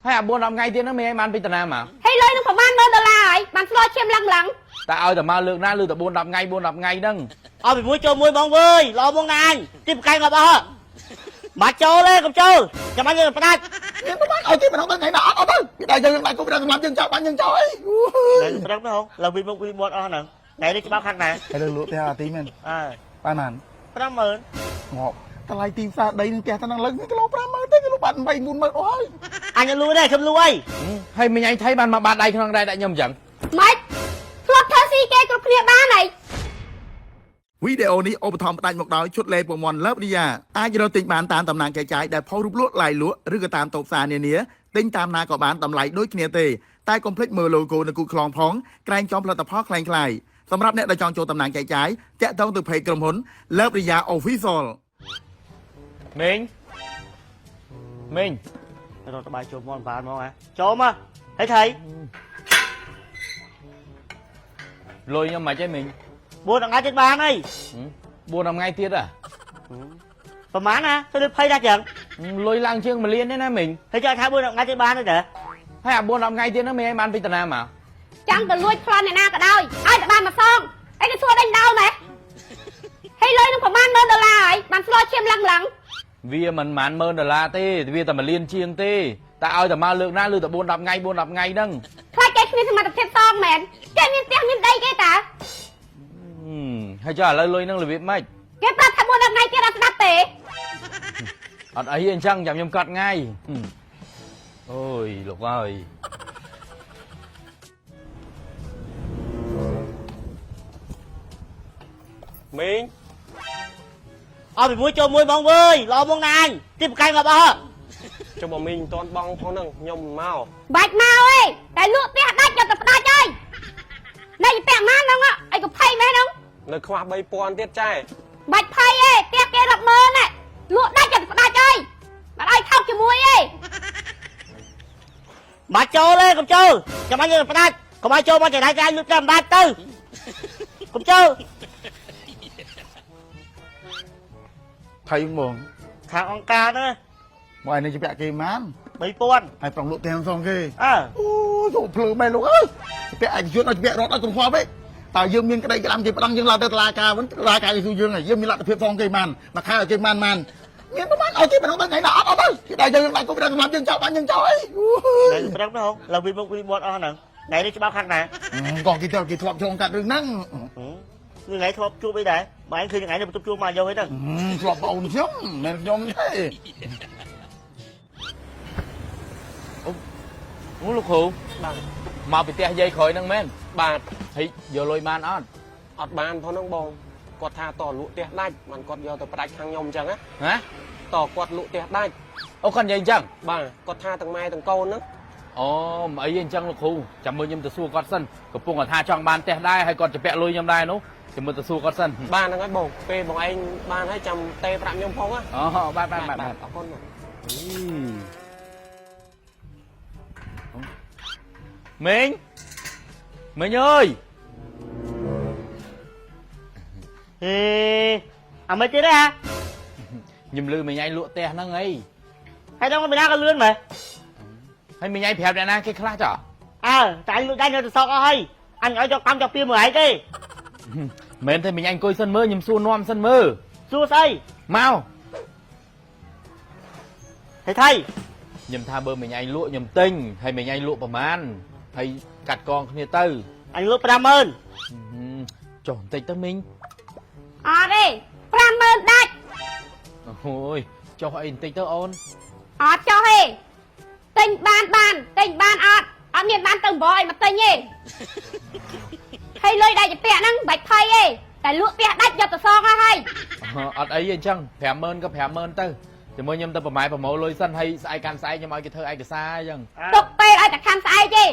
ហើយអា4 10ថ្ងៃទៀតហ្នឹងមានឯងបានពីតាណាមក ហើយលុយនឹងប្រហែលម៉ឺនដុល្លារហើយបានស្លោឈាមឡើងឡើង តែឲ្យតែមកលើកណាលើតែ4 10ថ្ងៃ4 10ថ្ងៃហ្នឹង អស់ពីមួយចូលមួយបងវើយល្អមកណាអញទីប្រកែកងាប់អស់បាច់ចូលទេកុំចូលចាំអញយើងផ្ដាច់ មានប្រហែលឲ្យគេម្ដងទៅថ្ងៃណាអត់អត់ទៅគេតែយើងដាក់គុំដាក់សម្រាប់យើងចោលបាញ់យើងចោលអី តែប្រឹងទៅហងឡើយវិមុខវិមាត់អស់ហ្នឹងថ្ងៃនេះច្បាប់ខាងណា ហើយលើលក់ផ្ទះអាទីមែន អើ បានបាន 50000 ងាប់តម្លៃទីផ្សារដីនឹងផ្ទះទៅនឹងលើគីឡូ50000ទេគីឡូបាត់8 40000អស់ហើយ អញលួចទេខ្ញុំលួចអី ហើយមីងឯងថៃបានមកបាតដៃក្នុងដែរដាក់ខ្ញុំអញ្ចឹង ម៉េចធ្លាប់ធ្វើស៊ីគេគ្រប់គ្នាបានហើយ វីដេអូនេះឧបត្ថម្ភផ្ដាច់មកដោយឈុតលេពមន់លើបរិយាអាចរកទិញបានតាមតំណាងចែកចាយដែលផុសរូបលក់ឡាយលក់ឬក៏តាមតូបផ្សារនានាទិញតាមណាក៏បានតម្លៃដូចគ្នាទេតែកុំភ្លេចមើល logo នៅគូខ្លងផងក្រែងចំផលិតផលคล้ายៗសម្រាប់អ្នកដែលចង់ចូលតំណាងចែកចាយតាក់ទងទៅ page ក្រុមហ៊ុនលើបរិយា Official មីងមីង រត់បាយចូលមាត់បានមកហ៎ចូលមកហើយថៃ លុយខ្ញុំមិនទេមីង 4ថ្ងៃទៀតបានហើយ 4 10ថ្ងៃទៀតហ៎ ប្រហែលណាទៅលើភ័យដែរចឹង លុយឡើងជាង1លានទេណាមីង ហើយចង់ថា4ថ្ងៃទៀតបានទេតើ ហើយអា4 10ថ្ងៃទៀតហ្នឹងមីងឯងបានពីតាណាមក ចង់ទៅលួចប្លន់អ្នកណាក៏ដោយឲ្យតែបានមកសងអីគេសួរដេញដោលម៉េះហើយលុយនឹងប្រហែលម៉ឺនដុល្លារហើយបានស្លោឈាមឡើងឡើង វាមិនម៉ានម៉ឺនដុល្លារទេវាតែ1លានជាងទេតែឲ្យតែមកលើកណាលើតែ4 10ថ្ងៃ4 10ថ្ងៃហ្នឹង ខ្លាចគេគ្មានសមត្ថភាពសងមែនគេមានផ្ទះមានដីគេតា ហើយចុះឥឡូវលុយហ្នឹងរបៀបម៉េច គេប្រាប់ថា4 10ថ្ងៃទៀតអត់ស្ដាប់ទេ អត់អីទេអញ្ចឹងចាំខ្ញុំកត់ថ្ងៃអូយលោកអើយ មីង អស់ពីមួយចូលមួយបងវើយល្អមកណាអញទីប្រកែកងាប់អស់ ចុះបើមីងមិនទាន់បងផងហ្នឹងខ្ញុំមិនមក បាច់មកឯងតែលក់ផ្ទះដាច់យកទៅផ្ដាច់ហើយនៅផ្ទះម៉ានហ្នឹងអីក៏ភ័យម៉េះហ្នឹង នៅខ្វះ3000ទៀតចែ បាច់ភ័យឯងផ្ទះគេរាប់ម៉ឺនណាលក់ដាច់យកទៅផ្ដាច់ហើយបាត់ឲ្យថោកជាមួយឯង បាច់ចូលទេកុំចូលចាំអញយើងផ្ដាច់កុំឲ្យចូលមកចៃដៃលុតតាមបាច់ទៅកុំចូល ថៃហ្មង ខាងអង្គការហ្នឹង មកឯនេះជាពាក់គេម៉ាន 3000 ហើយប្រងលក់ទាំងសងគេ អើ អូយកភ្លើងមែនលោកអើយជាពាក់ឯកជនឲ្យជាពាក់រត់ឲ្យកុំខ្វល់ពេកតើយើងមានក្តីក្តាំគេប្តឹងយើងឡើងទៅតុលាការវិញតុលាការគេសួរយើងហើយយើងមានលទ្ធភាពសងគេម៉ានមួយខែឲ្យគេម៉ានម៉ានមានប្រហែលឲ្យគេម្ដងទៅថ្ងៃណាអត់អត់ទៅគេតែយើងដាក់គុំដាក់សម្រាប់យើងចោលបាញ់យើងចោលអី តែប្រឹងទៅហងឡើយវិមុខវិមាត់អស់ហ្នឹងថ្ងៃនេះច្បាប់ខាងណា ក៏គេទៅគេធ្លាប់ឆ្លងកាត់រឿងហ្នឹង ថ្ងៃធ្លាប់ជួបអីដែរបើឯងឃើញថ្ងៃនេះបន្ទប់ជួបមកយកអីហ្នឹង ធ្លាប់បងអូនខ្ញុំមិនខ្ញុំទេ អូលោកគ្រូ បាទ មកពីផ្ទះយាយក្រោយហ្នឹងមែន បាទ ហើយយកលុយបានអត់ អត់បានផងហ្នឹងបងគាត់ថាតលក់ផ្ទះដាច់បានគាត់យកទៅផ្ដាច់ខាងខ្ញុំអញ្ចឹងណា ហ៎ តគាត់លក់ផ្ទះដាច់ អូគាត់និយាយអញ្ចឹង បាទគាត់ថាទាំងម៉ែទាំងកូនហ្នឹង អូមិនអីទេអញ្ចឹងលោកគ្រូចាំមើលខ្ញុំទៅសួរគាត់សិនកំពុងតែថាចង់បានផ្ទះដែរហើយគាត់จะពាក់លុយខ្ញុំដែរនោះចាំមើលទៅសួរគាត់សិន បាទហ្នឹងហើយបងពេលបងឯងបានហើយចាំទេប្រាប់ខ្ញុំផងណា អូបាទបាទបាទបាទ អរគុណបង មីងមីងអើយ ហេអាមិនទៀតទេហ่ะ ខ្ញុំលឺមីងឯងលក់ផ្ទះហ្នឹងអី ហើយដល់ពីណាក៏លឿនមែន ហើយមីងឯងប្រាប់អ្នកណាគេខ្លះចុះ អើតែអញលួចដៃនៅទៅសក់អស់ហើយអញឲ្យយកកម្មយកពីមួយឯងទេ មែនទេមីងឯងអង្គុយសិនមើលខ្ញុំសួរនាំសិនមើល សួរស្អី មក ហេថៃ ខ្ញុំថាបើមីងឯងលក់ខ្ញុំទិញហើយមីងឯងលក់ប្រហែលហើយកាត់កងគ្នាទៅ អញលក់50000 ចុះបន្តិចទៅមីង អត់ទេ50000ដាច់ អូយចុះអីបន្តិចទៅអូន អត់ចុះទេទិញបានបានទិញបានអត់អត់មានបានទៅបអីមកទិញទេហើយលុយដែលជាពាក់ហ្នឹងមិនបាច់ភ័យទេតែលក់ផ្ទះដាច់យកទៅសងហើយ អត់អីទេអញ្ចឹង50000ក៏50000ទៅជាមួយខ្ញុំទៅប្រម៉ែប្រមូលលុយសិនហើយស្អែកកាន់ស្អែកខ្ញុំឲ្យគេធ្វើឯកសារអញ្ចឹង ទុកពេលឲ្យតែខាំស្អែកទេ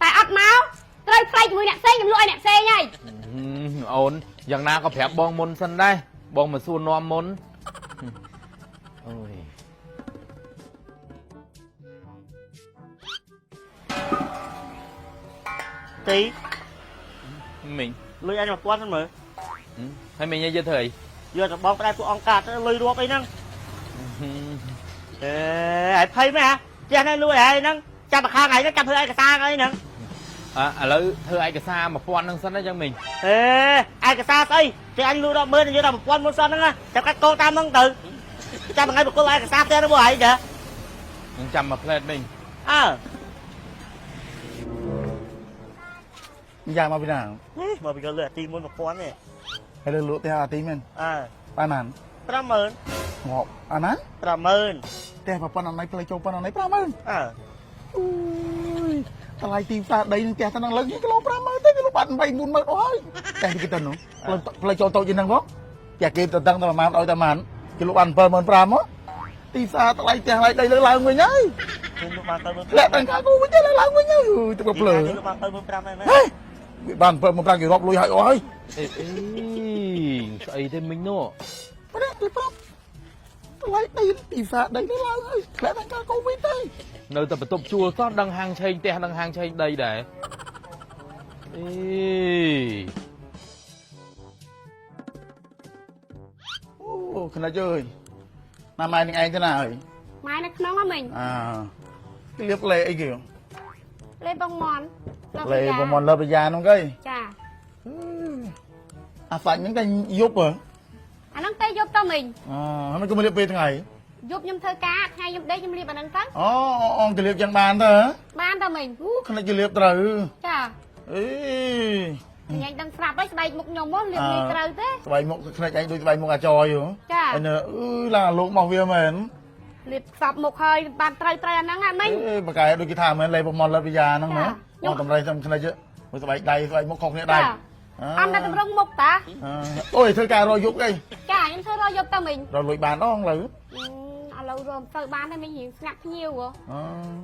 តែអត់មកត្រូវថ្លៃជាមួយអ្នកផ្សេងខ្ញុំលក់ឲ្យអ្នកផ្សេងហើយ អូនយ៉ាងណាក៏ប្រាប់បងមុនសិនដែរបងមកសួរនាំមុនអូយ ទី មីង លុយអញ1000ហ្នឹងមើល ហើយមីងយកធ្វើអី យកទៅបងផ្ដាច់ពួកអង្គការទៅលុយរាប់អីហ្នឹងអេហើយភ័យមែនហ่ะផ្ទះហ្នឹងលួចហើយហ្នឹង ចាប់ប្រខាងថ្ងៃហ្នឹងចាប់ធ្វើឯកសារអីហ្នឹង អឥឡូវធ្វើឯកសារ1000ហ្នឹងសិនណាចឹងមីង អេឯកសារស្អីគេអញលក់ដល់10000យើងដល់1000មុនសិនហ្នឹងណាចាំកាត់កោតាមហ្នឹងទៅចាំថ្ងៃបកគលឯកសារផ្ទះរបស់ឯងចា នឹងចាំមួយផ្លែតមីង អើ យ៉ាងមកពីណា នេះមកពីលើអាទីមុន1000នេះ ហើយលើលក់ផ្ទះអាទីមែន អើ បានបាន 50000 ងាប់អាណា 50000 ផ្ទះប្រព័ន្ធអណៃផ្លូវចូលប៉ុណ្ណអណៃ50000 អើ អូយតម្លៃទីផ្សារដីនឹងផ្ទះទៅនឹងលើគីឡូ50000ទៅគីឡូបាត់8 90000អស់ហើយតែគេទៅនោះផ្លូវចូលតូចជាងហ្នឹងផងផ្ទះគេទៅដឹងតែប្រហែលឲ្យតែប្រហែលគីឡូបាន75000មកទីផ្សារតម្លៃផ្ទះថ្លៃដីលើឡើងវិញហើយ គេលក់បាន75000 ធ្លាក់ដល់ខាងគូវិញទៅឡើងវិញហើយទៅភ្លើ គេលក់បាន75000ហើយមែន ហេវាបាន75000គេរាប់លុយឲ្យអស់ហើយ អេអេស្អីទេមីងនោះ ម្នាក់ទៅប្រាប់តម្លៃដីទីផ្សារដីនេះឡើងហើយធ្លាក់ដល់កាកូវីដទៅ នៅតែបន្ទប់ជួលសោះដឹងហាងឆេងផ្ទះដឹងហាងឆេងដីដែរអេ អូខ្នាចអើយណាម៉ែនឹងឯងទៅណាហើយ ម៉ែនៅក្នុងហ៎មីង អាគេលៀបលេអីគេ លេបងមន់ លេប្រមន់លើបយ៉ានោះគេ ចា អាសាច់ហ្នឹងតែយប់ហ៎ អាហ្នឹងទៅយប់ទៅមីង អហើយមិនក៏មកលៀបពេលថ្ងៃ យប់ខ្ញុំធ្វើការថ្ងៃខ្ញុំដេកខ្ញុំរៀបអាហ្នឹងទៅ អូអូគេលៀបចឹងបានទៅ បានទៅមីង អូខ្នាចគេលៀបត្រូវ ចា អេ ញ៉ៃដឹងស្រាប់ហើយស្បែកមុខខ្ញុំហ៎លាបនេះត្រូវទេ ស្បែកមុខខ្នាចឯងដូចស្បែកមុខអាចយហ៎ ចា អញអឺឡាលោកមកវាមែន លាបខ្សប់មុខហើយបានត្រូវត្រូវអាហ្នឹងហ่ะមីង អេបកែដូចគេថាមែនលេប្រមន់លើបយ៉ាហ្នឹងណា ចា អូតម្រៃសំខ្នាចមួយស្បែកដៃស្បែកមុខខុសគ្នាដែរ អត់តែតម្រង់មុខតា អូយធ្វើការរយប់អី ចាខ្ញុំធ្វើរយប់ទៅមីង រលួយបានដងលើ ឥឡូវរមទៅបានទេមីងរៀងស្ងាត់ភ្ញៀវហ៎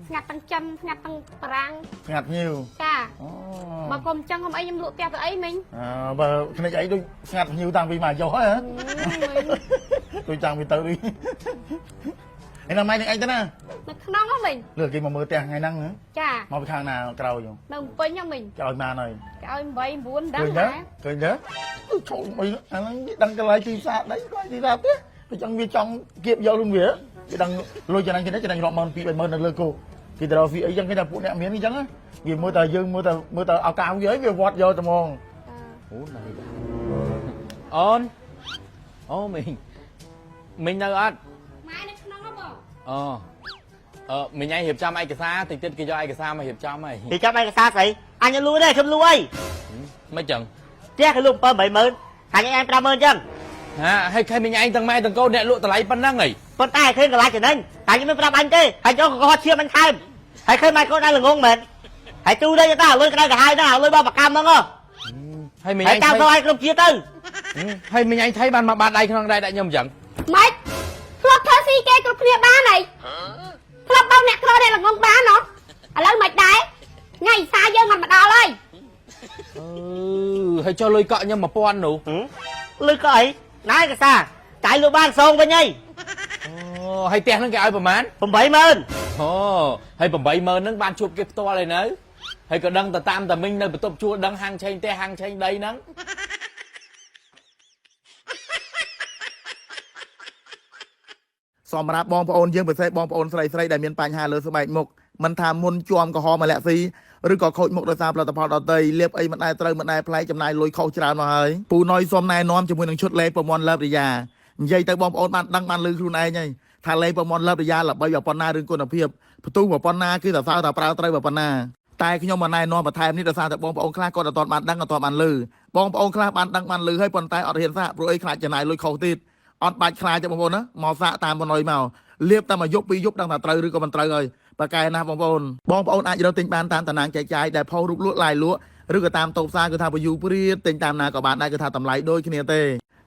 ស្ងាត់ទាំងចិនស្ងាត់ទាំងបារាំង ស្ងាត់ញៀវ ចា អូ បើកុំចឹងកុំអីខ្ញុំលក់ផ្ទះទៅអីមីង អើបើភ្នែកអីដូចស្ងាត់ញៀវតាំងពីមកចុះហ៎ដូចតាំងពីទៅដូចឯណាម៉ៃនឹងអីទៅណា នៅក្នុងហ៎មីង លើគេមកមើលផ្ទះថ្ងៃហ្នឹង ចា មកពីខាងណាក្រោយ នៅពេញហ៎មីង ក្រោយបានហើយ គេឲ្យ8 9ដឹង ឃើញទេ ណា ឃើញទេឈប់អីអាហ្នឹងវាដឹងកន្លែងទីផ្សារដីកន្លែងទីផ្សារផ្ទះវាចង់វាចង់គៀបយកខ្លួនវាវាដឹងលុយចំណេញចំណេញរាប់ម៉ឺន2 3ម៉ឺននៅលើគោគេទៅរកស៊ីអីចឹងគេថាពួកអ្នកមានអីចឹងវាមើលតែយើងមើលតែមើលតែឱកាសវាអីវាវត្តយកតែហ្មង អូណៃអូនអូមីងមីងនៅអត់ ម៉ែនៅក្នុងហ៎បង អូអឺមីងឯងរៀបចំឯកសារតិចទៀតគេយកឯកសារមករៀបចំហើយ គេចាប់ឯកសារស្អីអញលក់ទេខ្ញុំលក់អី មិនចឹង ផ្ទះគេលក់7 80000អញឯង50000ចឹង ហាហើយខែមីងឯងទាំងម៉ែទាំងកូនអ្នកលក់តម្លៃប៉ុណ្ណឹងហី ប៉ុន្តែឃើញកន្លែងចំណេញតែខ្ញុំមិនប្រាប់អញទេហើយយកកុហកឈាមអញថែមហើយឃើញម៉ែកូនឯងល្ងងមែនហើយទូនេះតាលុយក្តៅក្រហាយហ្នឹងលុយបបកម្មហ្នឹង ហើយមីង ហើយ ឯងថៃ តាមទៅឲ្យក្រុមជាតិទៅ ហើយមីងឯងថៃបានមកបានដៃក្នុងដៃដាក់ខ្ញុំចឹង ម៉េចធ្លាប់ធ្វើស៊ីគេគ្រប់គ្នាបានហីធ្លាប់បោកអ្នកក្រអ្នកល្ងងបានហ៎ឥឡូវមិនដែរថ្ងៃសាយើងមិនមកដល់ហើយ អឺហើយចុះលុយកក់ខ្ញុំ1000នោះ លុយក៏អីណែកសាតែលុយបានសងវិញហី អូហើយផ្ទះហ្នឹងគេឲ្យប្រហែល 80000 អូហើយ80000ហ្នឹងបានជួបគេផ្ទាល់ហើយនៅហើយក៏ដឹងទៅតាមតាមីងនៅបន្ទប់ជួលដឹងហាងឆេងផ្ទះហាងឆេងដីហ្នឹង សម្រាប់បងប្អូនយើងពិសេសបងប្អូនស្រីស្រីដែលមានបញ្ហាលើស្បែកមុខមិនថាមុនជាំក្រហមម្លាក់ស៊ីឬក៏ខូចមុខដោយសារផលិតផលដទៃលាបអីមិនដែលត្រូវមិនដែលប្លែកចំណាយលុយខុសច្រើនមកហើយពូណយសូមណែនាំជាមួយនឹងឈុតលេប្រមន់លើបរិយានិយាយទៅបងប្អូនបានដឹងបានឮខ្លួនឯងហើយថាលេប្រមន់លើបរិយាល្បីប៉ុណ្ណារឿងគុណភាពផ្ទុះប៉ុណ្ណាគឺសរសើរថាប្រើត្រូវប៉ុណ្ណាតែខ្ញុំមកណែនាំបន្ថែមនេះដោយសារតែបងប្អូនខ្លះគាត់អត់ទាន់បានដឹងអត់ទាន់បានឮបងប្អូនខ្លះបានដឹងបានឮហើយប៉ុន្តែអត់ហ៊ានសាកព្រោះអីខ្លាចចំណាយលុយខុសទៀត អត់បាច់ខ្លាចទេបងប្អូនណាមកសាកតាមបណ្ដោយមកលៀបតែមួយយប់ពីរយប់ដឹងថាត្រូវឬក៏មិនត្រូវហើយប៉ាកែណាស់បងប្អូនបងប្អូនអាចរកទិញបានតាមតាណាងចែកចាយដែលផុសរូបលក់ឡាយលក់ឬក៏តាមតូបផ្សារគឺថាពយូព្រាតទិញតាមណាក៏បានដែរគឺថាតម្លៃដូចគ្នាទេ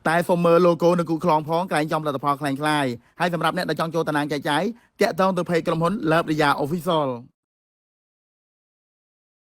តែសូមមើល logo នៅគូខ្លងផងក្រែងចំលទ្ធផលខ្លាំងខ្លាយហើយសម្រាប់អ្នកដែលចង់ចូលតាណាងចែកចាយតាក់ទងទៅ page ក្រុមហ៊ុន Love Riya Official។